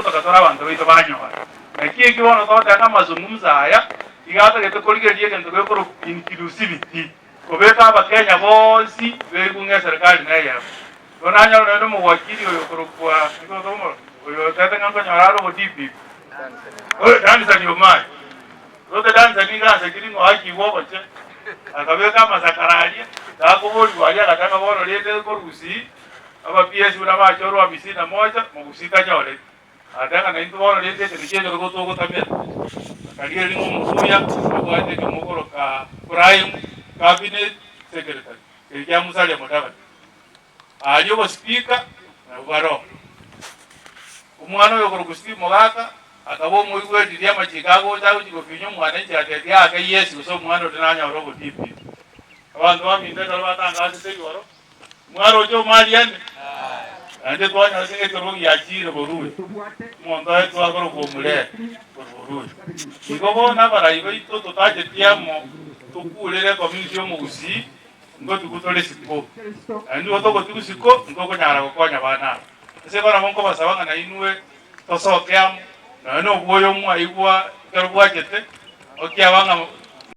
Nkotoka tore abanto baito banyora. Naki ekio bono togoteba ng'a amazungumzo aya iga atagete korigereria egento gekorokwa inclusivity, kobeka abakenya bonsi beigwe ng'a eserekari neyemo. Igo nanyora nonya omowakili oyo okorokwa oyo otebete ng'a nkonyora are obo DPP, oyo Danson Omari. Rote Danson nigo asekire ng'a oakigwe oboche, akabeka amasakara aria, gakoborigwa aria agateba ng'a bono rende nkorusia aba PS buna bachorwa hamsini na moja, mogusii tanyoreti. Agateba ng'a naintwe bono rende eke nakio ekerogo togotamera. Akarigereria ng'a omoruya abwate ekemokoroka Prime Cabinet Secretary, keria kia Musalia Mudavadi. Aria obosipika nabwo baroo. Omwana oyo okorokwa Steve Mogaka akaba omoigweri riria amachiko agocha agochia gofinya omwananchi atetie aake Yesu gose omwana onde nanyore obotibi. Abanto baminto ekero batangasete igoro, mwaroche omariane? Naende twanyorete ng'a ekerogo giachire borue, omonto oye twakorokwa omurere korwa borue. Igo bono abarai baito totacheti amo tokurere ecommunity y'omogusii Ngotigwa tore isiko, naende nigo togotigwa isiko, ntokonyara gokonya abana aba. Ase igo nabo nkobasaba ng'a nainwe tosoke amo, nonya na obwoyo mwaigwa ekero bwachete, okiaba ng'a.